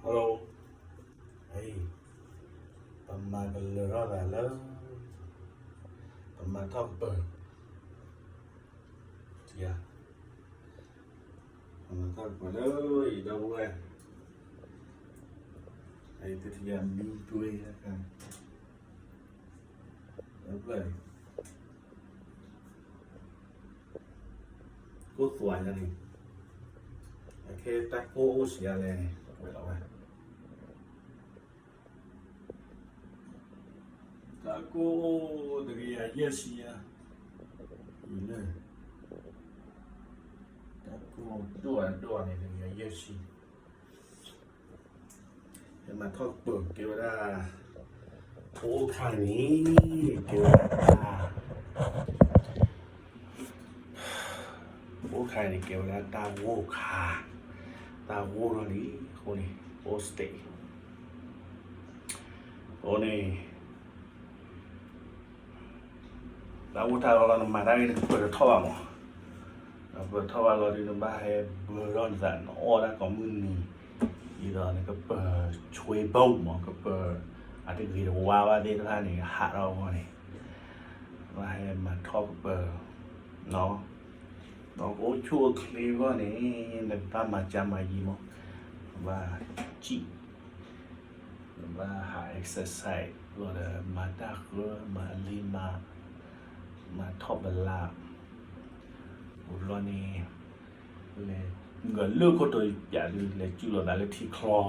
Hello, ပမၤကလၢၤထီၣ်သးလၢ ပမၤထီၣ်ကပၢၤ ယၤ, ပမၤထီၣ်ကပၢၤလၢ ယဒီပုၢ်ဝဲၢ်, တထံၣ်ယၤမံတွ့အခါ, ဖျၢၣ် ကိၢ်သွးယၤန့ၣ်, အခဲတၢ်ကိၢ်အိၣ်စှၤလဲၣ်န့ၣ် ပှဲၤလီၤဝဲ, တၢ်ကိၢ်အိၣ်တကယၤယဲၢ်ဆံယၤ, အံၤလၢ တၢ်ကိၢ်ဒိၣ်ဒိၣ်န့ၣ် တကယၤယဲၢ်ဆံ မၤထီၣ်ကပၢၤကဲဝဲဒၣ် အိၣ်ခါန့ၣ် ကဲဝဲဒၣ်တၢ်, အိၣ်ခါန့ၣ် ကဲဝဲဒၣ်တၢ်ဂိၢ်ခါ, တၢ်ဂိၢ်ထီၣ်လံ, အဃိန့ၣ် အိၣ်စတ့း, အဃိန့ၣ် တၢ်အိၣ်တၢ်လီလီၤ နမၤတၢ်ဂ့ၤ နကပၢၤတထီၣ်ဘၣ်မး, နပၢၤထီၣ်ဘၣ်လီၤဒီး နဘၣ်ဟဲဘၢထီၣ်နသး နအီၣ်တၢ်ကိးမုၢ်နံၤ, ဒ်သိးနကပၢၤဆွ့ဘိၣ်မး ကပၢၤ အတဂ့ၤတဝါဘၣ်သ့ၣ်တဖၣ်န့ၣ် ဟးထီၣ်အဂီၢ်န့ၣ်, ဘၣ်ဟဲမၤထီၣ်ကပၢၤ, ဒီးကအိၣ်ဆူၣ်အိၣ်ချ့အဂီၢ်န့ၣ် နကဘၣ်မၤကၢမၤယံၤမး, နဘၣ်စံၣ် နဘၣ်ဟး exercise လီၤဒီး မၤတၢ်ဃၢ မၤလ့မၤ, မၤထီၣ်ပလး, အိၣ်ဘျီန့ၣ် လဲၤဂၢၢ်လၢခိၣ်တိၤပၠးဒုး လဲၤစုၣ်လီၤသးလၢထံချီ,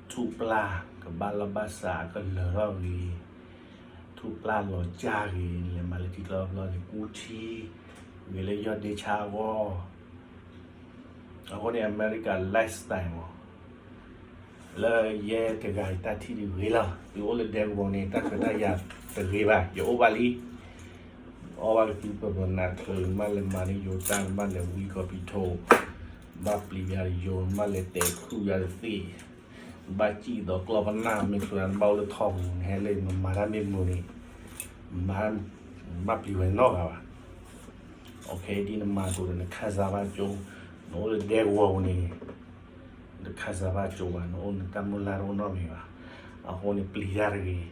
ထူၣ်ပျၢ် ကဘၣ်လီၢ်ဘၣ်စးကလၢၤထီၣ်ဂ့ၤ, ထူၣ်ပျၢ်လီၤကၢ်ဂ့ၤ လဲၤမၤလၢထံချီဘျီန့ၣ် ကူထံ ဂ့ၤလၢယီၢ်ဒ့ဆါအဂီၢ်, အဃိန့ၣ် အမဲရကၤ lifestyle မး လၢယဲတဂၤအံၤတၢ်ထံၣ်တဂ့ၤလီၤ. သုအိၣ်လၢဒဲကဝီၤန့ၣ် တၢ်ခွဲးတၢ်ယာ်တဂ့ၤဘၣ်, ယအိၣ်ဘၣ်လံ, အီၣ်ဘၣ်ကသံပၢၢ်ပၢၢ်နးချၢ နဘၣ်လဲၤမၤန့ၢ်ယိၤတၢ် နဘၣ်လဲၤဝံကီၢ်ပံၤထိ, ဘၣ်ပျံၤယၤတယိၤ နဘၣ်လဲၤတဲာ်ခူၣ်ယၤတသ့ၣ်, နဘၣ်စံၣ်ဒီးကျီၢ်ပနၢ် မ့ၢ်ချုးနဘၣ်အိၣ်လၢထီပူၤ နဟဲလၢနမၤတၢ်မ့ၢ်မုာ်န့ၣ်, နဘၣ်ပျံၤဝဲနီတဂၤဘၣ်. ဒ်နမၤအသိးဒီး နခၢၣ်စးဘၣ်ကၠိ, နအိၣ်လၢဒဲကဝီၤပူၤန့ၣ် နခၢၣ်စးဘၣ်ကၠိဘၣ်, နအိၣ်နတၢ်မုၢ်လၢ်တအိၣ်နီတမံၤဘၣ်. အဃိန့ၣ် ပျံၤတၢ်တဂ့ၤ,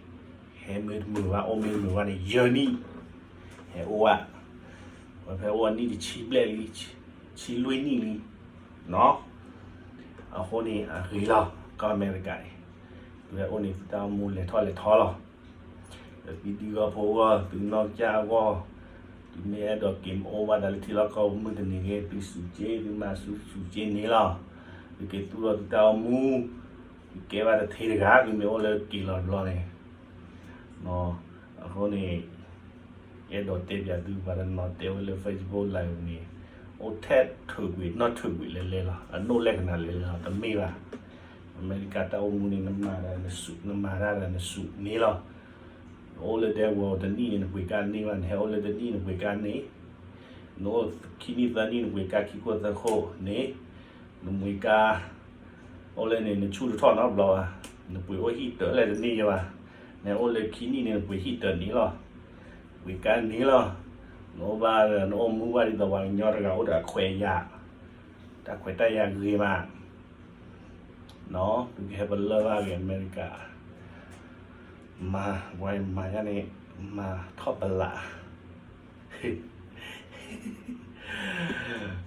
ဟဲမ့ၢ်တမုာ်ဘၣ် အိၣ်မ့ၢ်တမုာ်ဘၣ်န့ၣ် ယဲၢ်နံၣ် ဟဲအိၣ်ဘၣ်, ဝဲဖဲအိၣ်နံၣ်တဆံဘျဲၣ်လံ, ဆံလွံၢ်နံၣ်လံ, အဃိန့ၣ် အဂ့ၤလီၤ ကီၢ်အမဲရကၤန့ၣ်, သုဟဲအိၣ်န့ၣ် သုတၢ်အိၣ်မူလဲၤထီၣ်လဲၤထီလီၤ. ဒီးသုဒံဂီၢ်ဖိဂီၢ် သုနီၢ်ကစၢ်အဂီၢ်, သုမ့ၢ်အဲၣ်ဒိးက့ၤမအိၣ်ဘၣ်သးလၢထံလီၢ်ကီၢ်ပူၤမုၢ်တနံၤဂ့ၤ သုစူးက့ သုမၤစူးစူးက့န့ၣ်လီၤ. သုက့ၤသူၣ်ထီၣ်သုတၢ်အိၣ်မူ, သုကဲဘၣ်တထံတဂၤ သုမ့ၢ်အိၣ်လၢက့ၤလီၤတဘျီန့ၣ်, အဃိန့ၣ် အဲၣ်ဒိးတဲပၠးသု ပှၤတနီၤတဲဝဲလၢ Facebook Live န့ၣ်, အိၣ်ထဲးထုးကွံာ်နီၢ်ထုးကွံာ်လဲၤလဲၤလီၤ, အဒိၣ်လဲၣ်ကနၤလဲၤလဲၤလီၤ, တမ့ၢ်ဘၣ်. အမဲရကၤတၢ်အိၣ်မူန့ၣ် နမၤတၢ်နစူး, နမၤတၢ်ဒီးနစူးန့ၣ်လီၤ. နအိၣ်လၢဒဲကဝီၤတနံၣ်န့ၣ် နပှ့ၤကါန့ၢ်ဘၣ်, နဟဲအိၣ်လၢတနံၣ် နပှ့ၤကါန့ၢ်, နအိၣ်ခံနံၣ်သၢနံၣ် နပှ့ၤကါခံခိၣ်သၢခိၣ်န့ၣ်, နမှ့ၤကါ အိၣ်လၢန့ၣ် နဆူၣ်တထီၣ်နီတဘျီဘၣ်, နပှ့ၤအိၣ်ဟံၣ်တၢၤလဲၣ်တန့ၢ်ယဲဘၣ်, နအိၣ်လၢခံနံၣ်န့ၣ် နပှ့ၤဟံၣ်တၢၤန့ၣ်လီၤ. ပှ့ၤကါန့ၣ်လီၤ. နအိၣ်ဘၣ်ဒီး နအိၣ်မူဘၣ်ဒ်သိးပှၤကညီတဂၤအိၣ်ဒီးအခွဲးအယာ်, တၢ်ခွဲးတၢ်ယာ်ဂ့ၤမး, သုကဟဲပလၢၢ်ဘၣ်ဂ့ၤအမဲရကၤ, မၤ, ပှၤမၤယါန့ၣ် မၤထီၣ်ပလး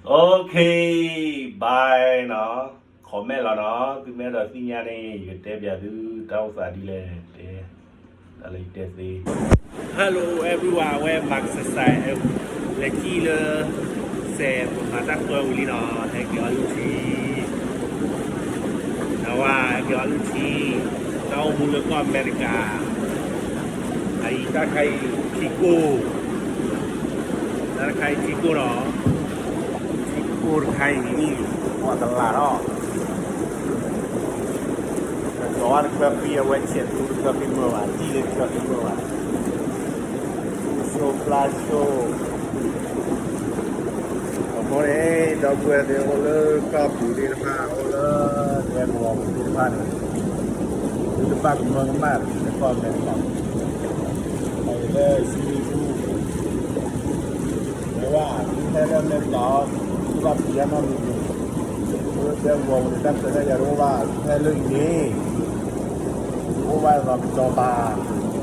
Okay, bye နီၤ, comment လီၤနီၤ, သုမ့ၢ်အဲၣ်ဒိးသ့ၣ်ညါန့ၣ် ယကတဲပၠးသုတၢ်အိၣ်သးဒ်လဲၣ်, တဲ, တၢ်လၢယတဲသ့. Hello everyone, အဝဲ Mark စဲးစဲး လဲၤကံၣ်လၢ စဲးပမၤတၢ်ဃၢဝံၤလံနီၤ, ဟဲက့ၤအီလုၢ်ထံ, နဝဲ ဟဲက့ၤအီလုၢ်ထံ, တၢ်အိၣ်မူလၢကီၢ်အမဲရကၤ အအံၤတၢ်တခါအံၤ ထံကိၢ်, တၢ်တခါအံၤထံကိၢ်နီၤ, ထံကိၢ်တခါအံၤန့ၣ် ပှၤတလးထီၣ်, ကီၤဝါတချၢဖံး အဝဲဆဲးသူတချၢဖံးမၢဘၣ်, တံၢ်လၢတချၢဖံးမၢဘၣ်, သူၣ်ရှိၣ်ပျၢ်ရှိၣ် အဃိန့ၣ် ဒီပုၢ်ဝဲၢ်သ့ၣ်အိၣ်လၢကီၢ်ပူၤသ့ၣ်တဖၣ် အိၣ်လၢဒဲကဝီၤပူၤသ့ၣ်တဖၣ်န့ၣ် သုတဘၣ်ကမၢကမၣ် လၢကီၢ်အမဲရကၤ, အဝဲလၢ swimming pool ဝဲဝဲ သုဟဲလၢအမဲရကၤ သုဘၣ်ပျံၤတၢ်နီတမံၤ, ဒဲကဝီၤပူၤန့ၣ် တၢ်ခွဲးတၢ်ယာ်တအိၣ်ဘၣ် ဖဲလၢအံၤန့ၣ်, တအိၣ်ဘၣ်ဒ်သိးကစီၤပၤ, တ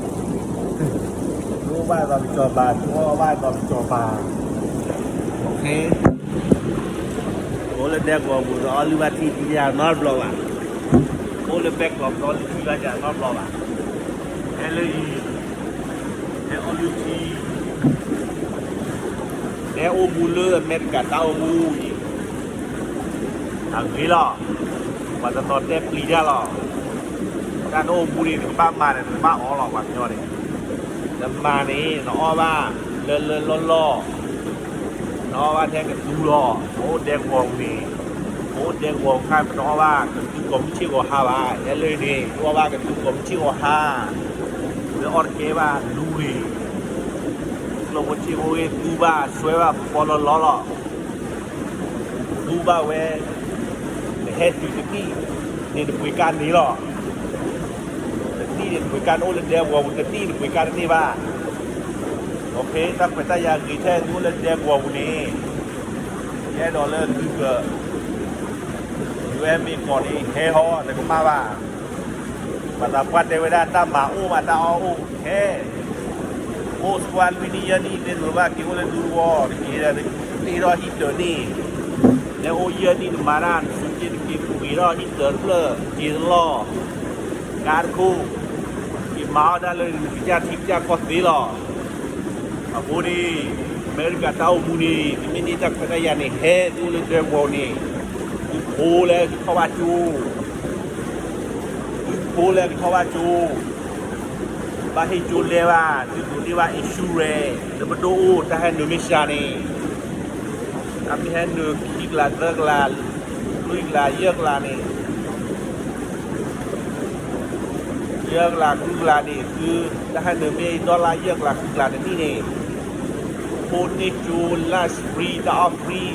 အိၣ်ဘၣ်ဒ်သိးကစီၤပၤ, တအိၣ်ဘၣ်ဒ်သိးကစီၤပၤ. အိၣ်လၢဒဲကဝီၤပူၤ တအီၣ်လုၢ်ဘၣ်ထံၣ်တယၤနီတဘျီဘၣ်, အိၣ်လၢပဲကျိၤသီလၢထံဘၣ်ယၤနီတဘျီဘၣ်. ဖဲလၢအံၤ ဟဲအီၣ်လုၢ်ထံ, ဟဲအိၣ်မူလၢအမဲရကၤတၢ်အိၣ်မူအံၤ, အဂ့ၤလီၤ. ပှၤတနီၤတဲပျံၤတၢ်လီၤ. တၢ်နအိၣ်မူန့ၣ် နကဘၣ်မၤန့ၣ် နကဘၣ်အီၣ်လီၤ ပှၤကညီန့ၣ်, နမၤန့ၣ် နအီၣ်ဘၣ်လၢလၢလီၢ်လီၢ်, နအီၣ်ဘၣ်ထဲကသူလီၤ. ပအိၣ်ဒဲကဝီၤပူၤန့ၣ်, ပအိၣ်ဒဲကဝီၤပူၤခါ ပတအီၣ်ဘၣ်ကသူကိးမုၢ်ဆ့ၣ်ဂီၤဟါဘၣ်. ဟဲလၢအံၤန့ၣ် ပအီၣ်ဘၣ်ကသူကိးမုၢ်ဆ့ၣ်ဂီၤဟါ, လၢအီၣ်တကဲဘၣ်လူၤဂ့ၤ, ကျိၣ်ဖိဆ့ၣ်ဖိဂ့ၤ သူဘၣ်ဆွဲဘၣ်ပီလီၤလီၤလီၤ. သူဘၣ်ဝဲ, နဟဲတုၤတနံၣ်န့ၣ် နပှ့ၤကါန့ၢ်လီၤ. တနံၣ်န့ၣ် နပှ့ၤကါန့ၢ်အိၣ်လၢဒဲကဝီၤပူၤ, တနံၣ်နပှ့ၤကါတန့ၢ်ဘၣ်. တၢ်ခွဲးတၢ်ယာ်ဂ့ၤထဲသုအိၣ်လၢဒဲကဝီၤပူၤန့ၣ်, ယအဲၣ်ဒိးလၢသုက, ယွဲမ့ၢ်ကီၢ်န့ၣ် ဟဲဟီ နကမၣ်ဘၣ်. ပှၤသးပှၢ်တဲဝဲဒၣ် တၢ်မၤအိၣ်မး တၢ်အီၣ်အိၣ် ဟဲ အိၣ်ဆှါလွံၢ်နံၣ်ယဲၢ်နံၣ် မ့ၢ်တမ့ၢ်ဘၣ်က့ၤအိၣ်လၢဒူသဝီတက့ၢ်ဒီး တ့ထီၣ်ဟံၣ်တၢးန့ၣ်, နအိၣ်ယဲၢ်နံၣ်နမၤတၢ် နစူးက့တက့ၤ ပှ့ၤထီၣ်ဟံၣ်တၢးတဖျၢၣ် က့ၤတလီၢ်, ကါတခိၣ်, က့ၤမၤအီၣ်တၢ်လၢနကစၢ်ထံကစၢ်ကီၢ်သ့လီၤ. အဃိန့ၣ် အမဲရကၤတၢ်အိၣ်မူန့ၣ် သုမ့ၢ်န့ၢ်တၢ်ခွဲးတၢ်ယာ်န့ၣ် ဟဲသုအိၣ်လၢဒဲကဝီၤန့ၣ်, သုဖိလၢကထီၣ်ဘၣ်ကၠိ သုဖိလၢကထီၣ်ဘၣ်ကၠိ, ဘၣ်ဟ့ၣ်ကၠိလဲဘၣ်, သုဒိးန့ၢ်ဘၣ် insurance လၢပဒိၣ်အိၣ် တၢ်ဟဲနုာ်မ့ၢ်စှၤန့ၣ်, အမ့ၢ်ဟဲနုာ်ခံကလးသၢကလး, လွံၢ်ကလးယဲၢ်ကလးန့ၣ်, ယဲၢ်ကလးဃုကလးန့ၣ် သုတၢ်ဟဲနုာ်မ့ၢ် dollar ယဲၢ်ကလးဃုကလးတနံၣ်န့ၣ်, ဖိန့ၢ်ကၠိ lunch free တၢ်အီၣ် free,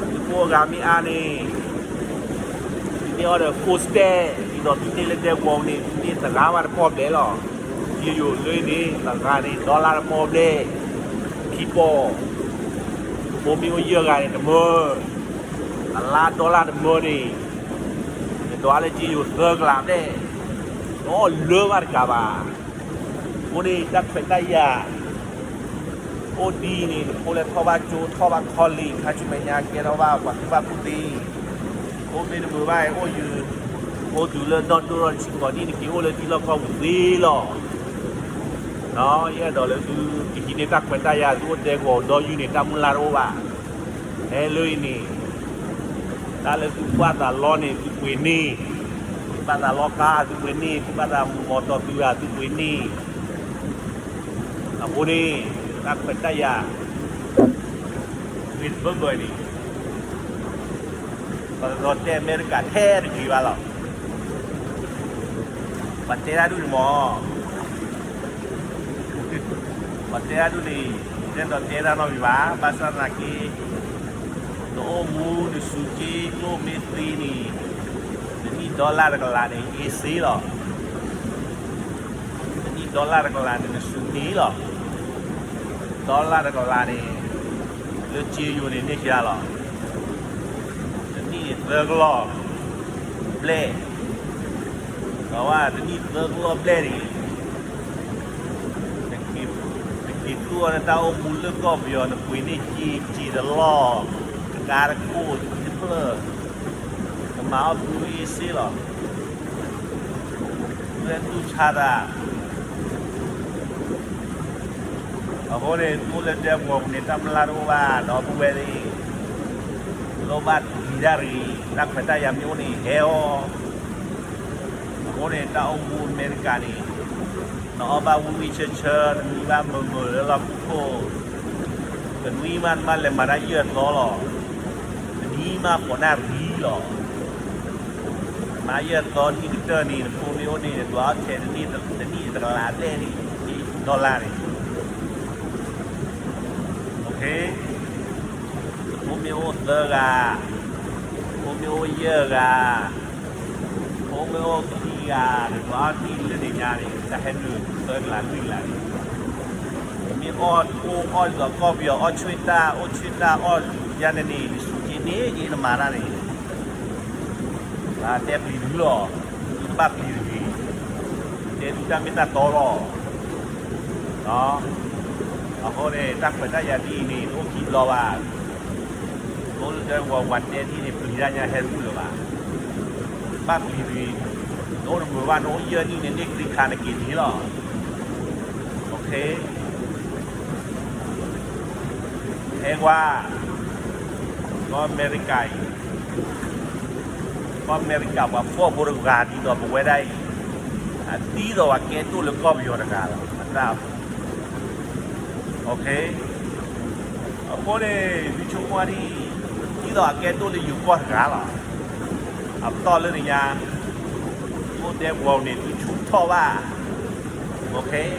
သုဖိအဂၤမ့ၢ်အါန့ၣ် သုန့ၢ်အီၣ်ဒီး food stamp ဒ်သိးသုန့ၢ်လၢဒဲကဝီၤန့ၣ် သုန့ၢ်တဂၤဘၣ်တပီၢ်ဘျဲၣ်လီၤ. ကၠိယိာ်လၢန့ၣ် တဂၤန့ၣ် dollar တပီၢ်ဘျဲၣ်, ခံပီၢ်, ဖိမ့ၢ်အိၣ်ယဲၢ်ဂၤန့ၣ် တမၢ, အလါ dollar တမၢန့ၣ်, နဒွးလၢကၠိယိာ်သၢကလးဘျဲၣ်, တအီၣ်လၢဘၣ်တကးဘၣ်. အဃိန့ၣ် တၢ်ခွဲးတၢ်ယာ် အိၣ်ဒ်အံၤန့ၣ် နဖိလၢထီၣ်ဘၣ်ကၠိ ထီၣ်ဘၣ် college ခါဆူမဲာ်ညါ ကဲထီၣ်ဘၣ်ပှၤကူၣ်ဘၣ်ကူၣ်သ့, အိၣ်မ့ၢ်တမုာ်ဘၣ် အိၣ်ယုာ်, အိၣ်တုၤလၢနီၢ်တိၢ်ထီၣ်တဆံဃိးနံၣ် နက့ၤအိၣ်လၢထံလီၢ်ကီၢ်ပူၤသ့လီၤ. ယအဲၣ်ဒိးလၢသုကဟံးန့ၢ်တၢ်ခွဲးတၢ်ယာ် သုအိၣ်ဒဲကဝီၤဒီယုၢ်န့ၣ် တၢ်မုၢ်လၢ်တအိၣ်ဘၣ်. ဟဲလၢအံၤန့ၣ် တၢ်လၢသုဘၣ်သးလီန့ၣ် သုပှ့ၤန့ၢ်, သုဘၣ်သးလီကါ သုပှ့ၤန့ၢ်, သုဘၣ်သးမီၢ်တီၢ်သုဂၤ သုပှ့ၤန့ၢ်. အဃိန့ၣ် တၢ်ခွဲးတၢ်ယာ် ဂ့ၤတဘၢဘၢအံၤန့ၣ် ပှၤတနီၤတဲအမဲရကၤထဲတဂ့ၤဘၣ်လီၤ. ပှၤတဲတၢ်ဒ်န့ၣ်မး, ပှၤတဲတၢ်ဒ်န့ၣ် ယတအဲၣ်ဒိးတဲတၢ်နီတမံၤဘၣ်. ဘၣ်ဆၣ်သနာ်က့ နအိၣ်မူနစူးက့ကျိၣ်မ့ၢ်သ့န့ၣ် တနံၣ် dollar တကလးန့ၣ် အ့စ့လီၤ. တနံၣ် dollar တကလးန့ၣ် နစူးန့ၢ်လီၤ. dollar တကလးန့ၣ် လၢကၠိယိာ်န့ၣ် န့ၢ်ကလီၤ. တနံၣ်န့ၣ်သၢကလီၢ်ဘျဲၣ်, ဒီးဝဲတနံၣ်သၢကလီၢ်ဘျဲၣ်န့ၣ် နက့ၤသူၣ်အီၤလၢတၢ်အိၣ်မူလၢကီၢ်ပယီၤ နပှ့ၤန့ၢ်ကၠိတလီၢ်, ကါတခိၣ်တဖျၢၣ်, နမၤအီၣ်ဘုအ့စ့လီၤ. သုဝဲတူၢ်ဆါသး အဃိန့ၣ် သုအိၣ်လၢဒဲကဝီၤပူၤန့ၣ် တၢ်မုၢ်လၢ်တအိၣ်ဘၣ်, ဒီပုၢ်ဝဲၢ်သ့ၣ်, လိၣ်ဘၣ်တဂ့ၤတၢ်တဂ့ၤ, တၢ်ခွဲးတၢ်ယာ်မ့ၢ်အိၣ်န့ၣ် ဟဲအီၤ. အဃိန့ၣ် တၢ်အိၣ်မူအမဲရကၤန့ၣ် နအီၣ်ဘၣ်ဝံၣ်ဝံၣ်ဆၢဆၢ, နနွံဘၣ်မုာ်မုာ်လၢလီၢ်ခိခိၣ်, နနွံမးနမ့ၢ်လဲၤမၤတၢ်ယဲၢ်အသီလီၤ. နနွံမးဃိးနၣ်ရံၣ်လီၤ. မၤယဲၢ်သီနံၣ်ကတၢၢ်န့ၣ် နဖိမ့ၢ်အိၣ်န့ၣ် နဒွးအီၣ်ထဲတနံၣ်တကလးဘျဲၣ်န့ၣ်, တနံၣ် dollar န့ၣ်. နဖိမ့ၢ်အိၣ်သၢဂၤ, ဖိမ့ၢ်အိၣ်ယဲၢ်ဂၤ, ဖိမ့ၢ်အိၣ်ခံဂၤ, နဒွးအီၣ်တနံၣ်လၢန့ၣ်ညါန့ၣ် တၢ်ဟဲနုာ်သၢကလးလွံၢ်ကလးန့ၣ်. နမ့ၢ်အိၣ်အိၣ်အီၣ်ဒ်သိးကီၢ်ပယီၤ အီၣ်ဆှ့ၣ်တၢ် အိၣ်ဆှ့ၣ်တၢ်အီၣ်ယါန့ၣ်န့ၣ် နစူးက့ န့ၣ်က့နမၤတၢ်န့ၣ်, တဲပျံၤသုလီၤ, သုတဘၣ်ပျံၤတဂ့ၤ, တဲသုတၢ်မ့ၢ်တၢ်တီလီၤ. အဃိန့ၣ် တၢ်ခွဲးတၢ်ယာ်ဒ်အံၤန့ၣ် တအိၣ်ခံဘျီဘၣ်. တအိၣ်လၢဝဲဝၤတဲဒ်န့ၣ် ပျံၤတၢ်ညါဟဲတဘူၣ်လၢၤဘၣ်. ဘၣ်ပျံၤတဂ့ၤ, နအိၣ်တမုာ်ဘၣ်, နအိၣ်ယဲၢ်နံၣ်န့ၣ် န့ၢ် green card န့ၣ်က့ၤန့ၣ်လီၤ. ဟဲကွၢ်, ကီၢ်အမဲရကၤအံၤ, ကီၢ်အမဲရကၤပှၤဖှီၣ်ဖိတဂၤဒ်သိးပဝဲဒၣ်အံၤ, အဒ်သိးပှၤကဲဒိၣ်လၢကီၢ်ပယီၤတဂၤလီၤ. အတၢ် အဃိန့ၣ် သုဆိကမိၣ်ဒ်အံၤ, ဒ်သိးအကဲဒိၣ်လၢယိၤကီၢ်တဂၤလီၤ. အပတီၢ်လၢနညါ, အိၣ်ဒဲကဝီၤန့ၣ် သုဆူၣ်ထီၣ်ဘၣ်.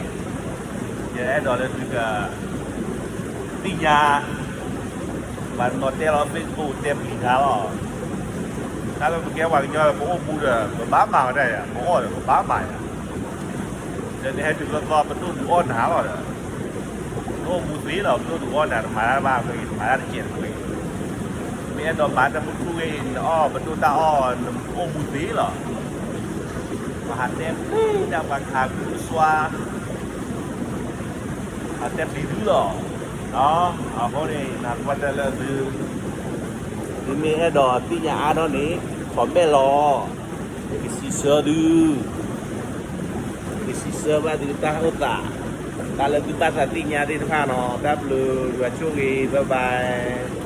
ယအဲၣ်ဒိးလၢသုက သ့ၣ်ညါ, ပှၤနီၤတဲလီၤ Facebook တဲပျံၤတၢ်လီၤ. တၢ်လၢပကဲပှၤကညီ ပအိၣ်မူဒီး ပဘၣ်မၤဝဲဒၣ်ယၤ, ပအီၣ်ဒီးပဘၣ်မၤယၤ, ဒီးနဟဲတုၤလၢသီ ပဒိၣ်ဒုးအီၣ်နၤလီၤဒီး, နအိၣ်မူသ့လီၤ, ပဒိၣ်ဒုးအီၣ်နၤ, နမၤတၢ်တဘၣ်အဃိ နမၤတၢ်တကဲးတမှဲၤ. မ့ၢ်အဲၣ်ဒိးမၤတၢ်မုၢ်ထူၣ်ဂ့ၤ နအီၣ်ပဒိၣ်တၢ်အီၣ်, နအိၣ်မူသ့လီၤ. ပှၤဟးတဲပျံၤတၢ် ပှၤခးခုသူၣ်စွါ, ဟးတဲပျံၤသုလီၤ. အဃိန့ၣ် နကွၢ်တၢ်လၢသု, သုမ့ၢ်အဲၣ်ဒိးသ့ၣ်ညါအါထီၣ်န့ၣ် comment လီၤ. ယကစံးဆၢသု, ယကစံးဆၢဘၣ်သုတၢ်အိၣ်သး, တၢ်လၢသုဘၣ်သးသ့ၣ်ညါသ့ၣ်တဖၣ်နီၤ. တၢ်ဘျုး, ယွၤဆိၣ်ဂ့ၤ, bye bye.